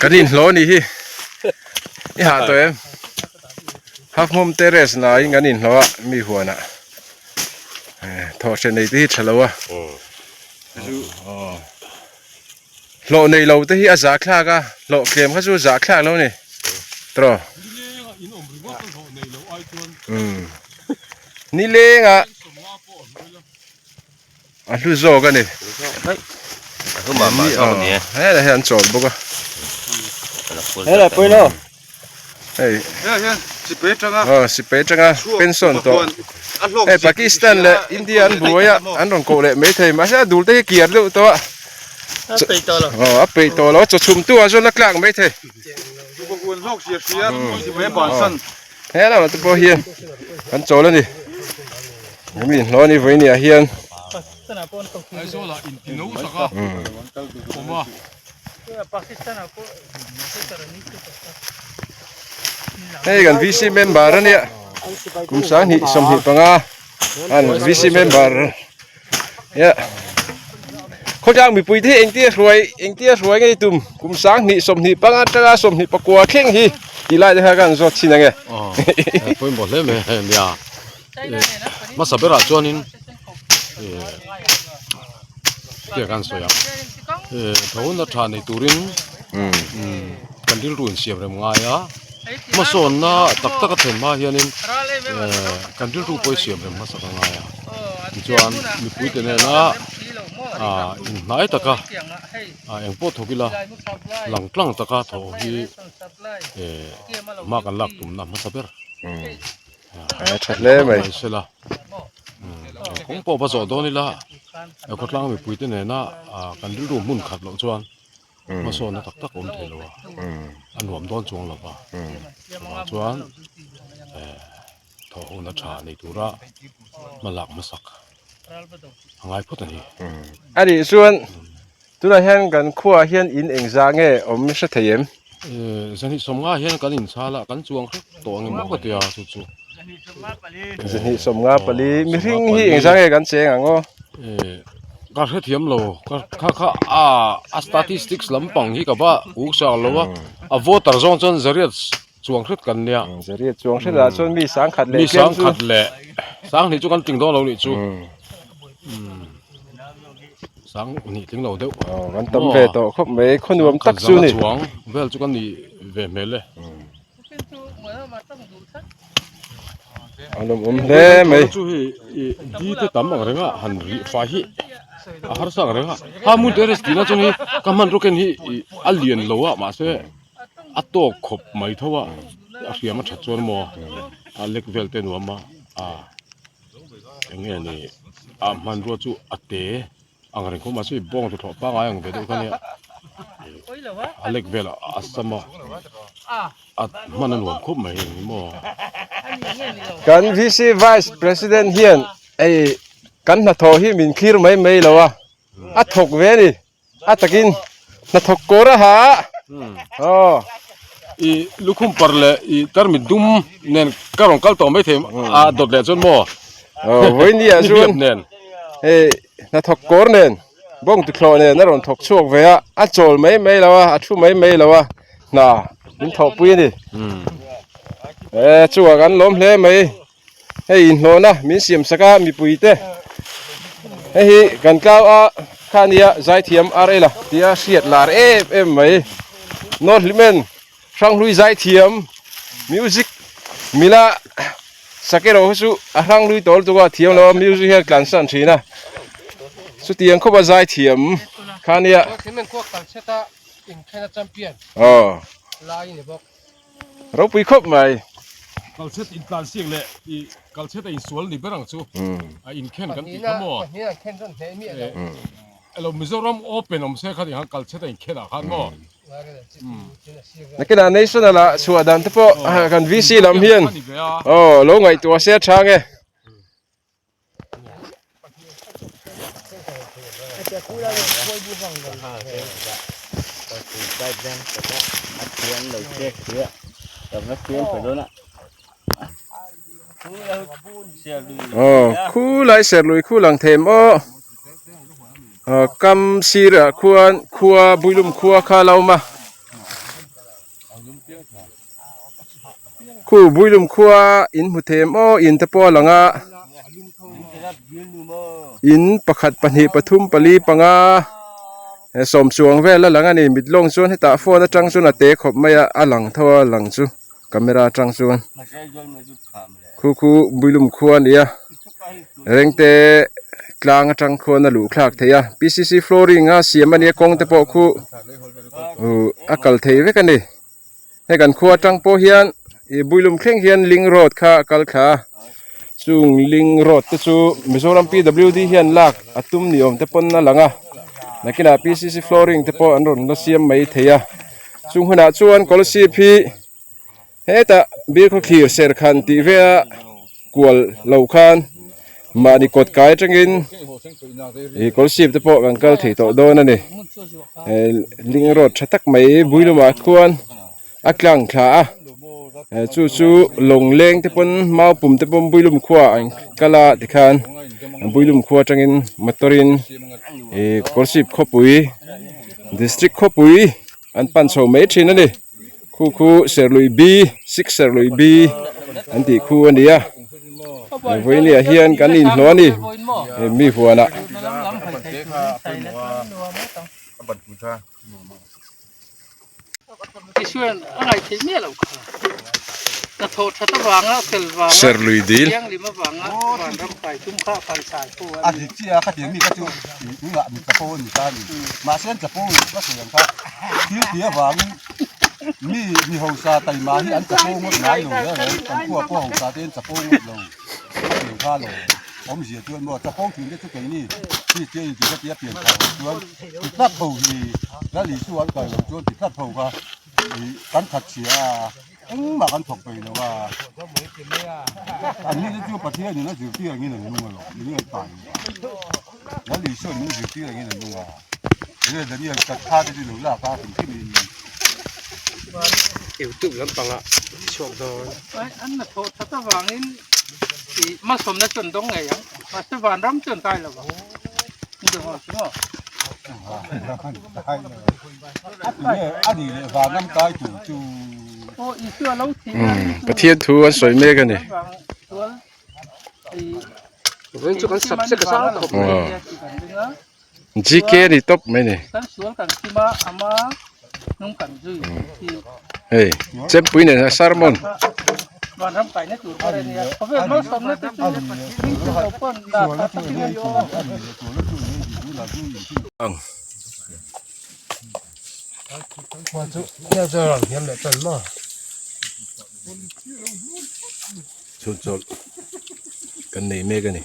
Kan inhlawh a nih hi. I hah tawh em? Half Moon Terrace laiin kan inhlawh a mi huanah. Thawh hre nei te hi tha lo a. Hlawh nei lo te hi a zah thlak a, hlawh tlem kha chu zah thlak lo a ni. Tawh. Nilengah. A hlu zawk a ni. A hlu mah mah zawk a ni e. Helai hian an chawl bawk a. Helai pawh ilo. Hei. Helai hian sipai atanga. Aw sipai atanga pension tawh. Hei Pakistan leh India an buai a an rawn koh leh mai thei mahse a dul te hi kiar deuh tawh a. A peih tawh lo. Aw a peih tawh lo a chaw chhum tu ah chuan a tlak mai thei. Huan hlawk hria hria sipai bansan. He lamah te pawh hian an chawl a ni mi inhlawh a ni vawiin ah hian hei kan VC member a nia kum sanghnih 25 an VC member Ia khawtlang mipui te hi engtia hruai engtia hruai ngei tum kum 2025 atanga 24 thleng hi tih lai te kha ka han zawt chhin ange aw pawimawh hle mai hei nia hmasa berah chuanin tia kan sawi ang tho na tha nei turin kan rilru insiam rem ngai a hmasawnna tak tak a thlen hma hianin kan rilru pawh i siam rem hmasak a ngai a tichuan mipuite nena ah inhnai taka ah engpawh thawk ila lang tlang taka thawh hi eh hma kan lak tumna hmasa ber a tha hle mai sela kawng pawh va zawh dawn ila khawtlang mipuite nena ah kan rilru hmun khat loh chuan. Hmasawnna tak tak awm thei lo a, a nuam dawn chuang lo va, chuvang chuan thawhhona tha nei tura hma lak hmasak a ngai phawt a ni. A nih chuan tunah hian kan khuaah hian in engzah nge awm hre thei em? Zahnih sawmnga hian kan inchhal a, kan chuang hrep tawh ang emaw ka ti a chu chu. 254 mihring hi engzah nge kan cheng ang aw? Ka hrethiam lo ka kha kha a a statistics lampang hi ka va uk sang lo a a voter zawng chuan zariat chuang hret kan nia zariat chuang hret ah chuan mi sangkhat leh mi sangkhat leh sanghnih chu kan tling dawn lo nih chu sanghnih tling lo deuh kan tam ve tawh khawp mai khaw nuam tak chu ni chuang vel chu kan ni ve hmel e. A lawmawm hle mai. Chu hei di te tam ang renga han rih fai hi a harsa ang renga ha hmun terrace tihna chuan hi ka hmanraw ken hi a lian lo a mahse a tawk khawp mai tho a a hriam a that chuan maw a lek vel te nuam a a eng nge ni a hmanrua chu a te. Ang reng khawp mahse bawng chu thlawh pangai ang ve deuh kha nia a lek vel a sam a a hman a nuam khawp mai ni maw. Kan VC Vice President hian ei kan hnathawh hi min thlir mai mai lo a, a thawk ve a ni. A takin hnathawk kawr a ha a. Aw. I lukhum par leh i tarmit dum nen ka rawn kal tawh maithei a dawt leh chuan maw. Aw vawiin ah chuan hei hnathawk kawr nen bawng tuthlawh nen a rawn thawk chhuak ve a a chawl mai mai lo a a thu mai mai lo a hna min thawhpui a ni eh chungah kan lawm hle mai hei inhlawhna min siam sak a mipui te hei hi kan tlau a kha nia zaithiam ar ela tia hriat lar em em mai North Hlimen Hranghlui zaithiam music mila sakero hi chu a hranghlui tawl tuk a thiam lo a music hian tlan san thin a chutiang khawp a zaithiam kha nia aw ropui khawp mai. Kalchhet intlan siak leh i kalchhet a insual ni ber ang chu a inkhen kan tih kha maw elo Mizoram open awm se kha ti khan kalchhet a inkhen ah khan maw. Nakinah national ah chhuah dan te pawh kan VC lam hian aw lo ngaihtuah se a tha nge. Aw khulai serlui khu lang them aw. Kam sirah khuan khua Builum khua kha a lo awm a khu Builum khua in hmu thei em aw in te pawh a lang a in pakhat pahnih pathum pali panga sawm chuang vel a lang a ni mit lawng chuan hetah phone atang chuan a te khawp mai a a lang tho a lang chu camera atang chuan khu khu Builum khua a ni a. Rengte tlang atang khuan a luh thlak thei a P C C flooring a siam a nia kawng te pawh khu uhh a kal thei vek a ni hei kan khua atang pawh hian ih builum thleng hian link road kha a kal thla a chung link road te chu Mizoram P W D hian lak a tum ni awm te pawn a lang a nakinah P C C flooring te pawh an rawn la siam mai thei a chung hunah chuan Kolasib hi. Hetah Birkhaw thlir ser khan tih vela kual lo khan mahni kawt kai atangin ih kawlsip te pawh kan kal thei tawh dawn a ni. Link road tha tak mai Builumah khuan a tlang thla a, chu chu Lawngleng te pawn Maupum te pawn Builum khua an kal a tikhan Builum khua atangin motor in ih kawlsip khawpui district khawpui an pan chho mai thin a ni. Khu khu Serlui B, Six Serlui B an tih khu a ni a. Vawinia hian kan inhlawh a ni mi huanah. Serlui dil. Mi mi hausa taima hi an chapo ngawt ngai lo reng reng kan khua pawh hausa te an chapo ngawt lo a pian kha lo awmzia chuan maw chapo thin te chu keini Kristian in tih kha tia pian thar lo chuan ti tlat ho hi Lal Isua an kal lo chuan ti tlat ho kha ih kan that chhia a engmah kan thawk peih lo a an ni te chu Pathian in a zirtir angin an nung alawm eng nge an tai lo a Lal Isua in min zirtir angin an nung a. Enge Daniel kat kha te chu lo lak a hrim hrim in. Youtube lampangah chhuak dawn. An na thawh that avangin i malsawmna chu an dawng ngei ang. Mahse vanram chu an kai lo vang. Enge a nih leh vanram kai tur chu. Pathian thu an sawi mek a ni. GK a ni tawp mai ni. Hei chempui nen a sermon. Ang. Chhun chawlh kan nei mek a ni.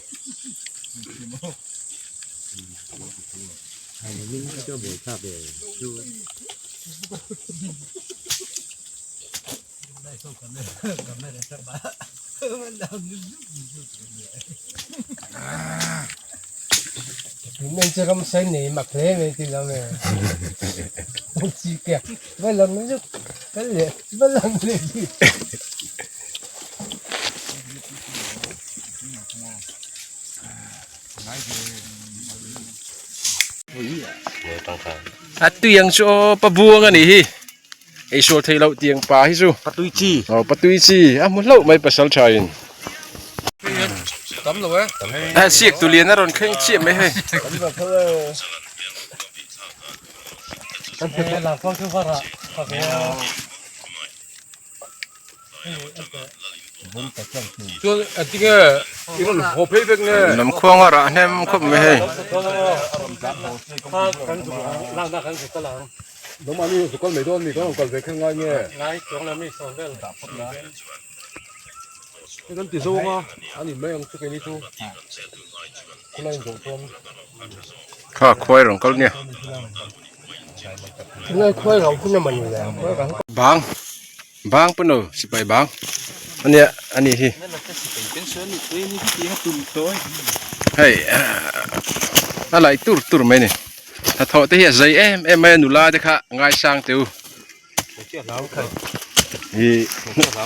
A tui ang chu aw pa buang a nih hi ei sual theih loh tiang pa hi chu patui chi aw patui chi a hmu hlauh mai pasal tha in a siak tu lian a rawn thleng chiah mai hei. Lam khuanga rah hnem khawp mai hei. Kha khuai rawn kal nia. Bang bang pawh no sipai bang ania ani hi hei a laih tur tur mai a ni hnathawh te hi a zei em em mai a nula te kha ngaisang teh u ih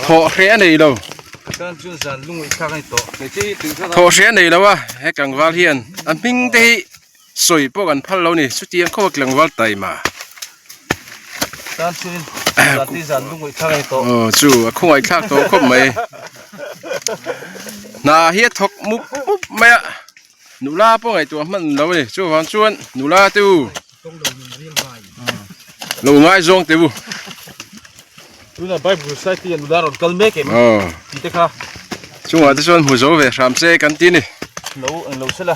thawh hreh a nei lo thawh hreh a nei lo a he tlangval hian a hming te hi. Sawi pawh kan phal lo ni, chutiang khawpa tlangval taima. Tan chuin zan ti zan lungaih thlak a ni tawh. Aw chu a khawngaih thlak tawh khawp mai. Hna hi a thawk mup mup mai a, nula pawh ngaihtuah hman lo a ni. Chuvang chuan nula te u lo ngaizawng teh u. Tuna Bible Society a nula rawn kal mek em? Aw. Tih te kha. Chungah te chuan hmu zo ve hram che kan ti ni. Lo eng lo sela.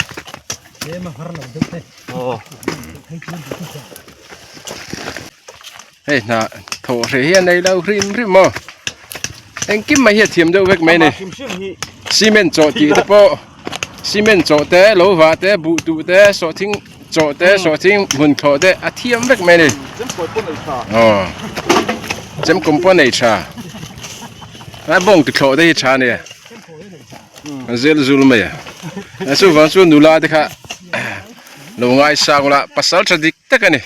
Tlem a har lo deuh te. Aw. Hei hna thawh hreh hi a nei lo hrim hrim maw. Engkim mai hi a thiam deuh vek mai ni. Hrim hrim hi. Cement chawh tih te pawh cement chawh te lo va te buh tuh te sawhthing chawh te sawhthing hmun thlawh te a thiam vek mai a ni. Chemkawi pawh nei tha. Aw. Chemkawm pawh nei tha. A bawng ti thlawh te hi tha a nia. A zel zul mai a. A chuvang chu nula te kha lo ngaisang ula pasal tha dik tak a ni.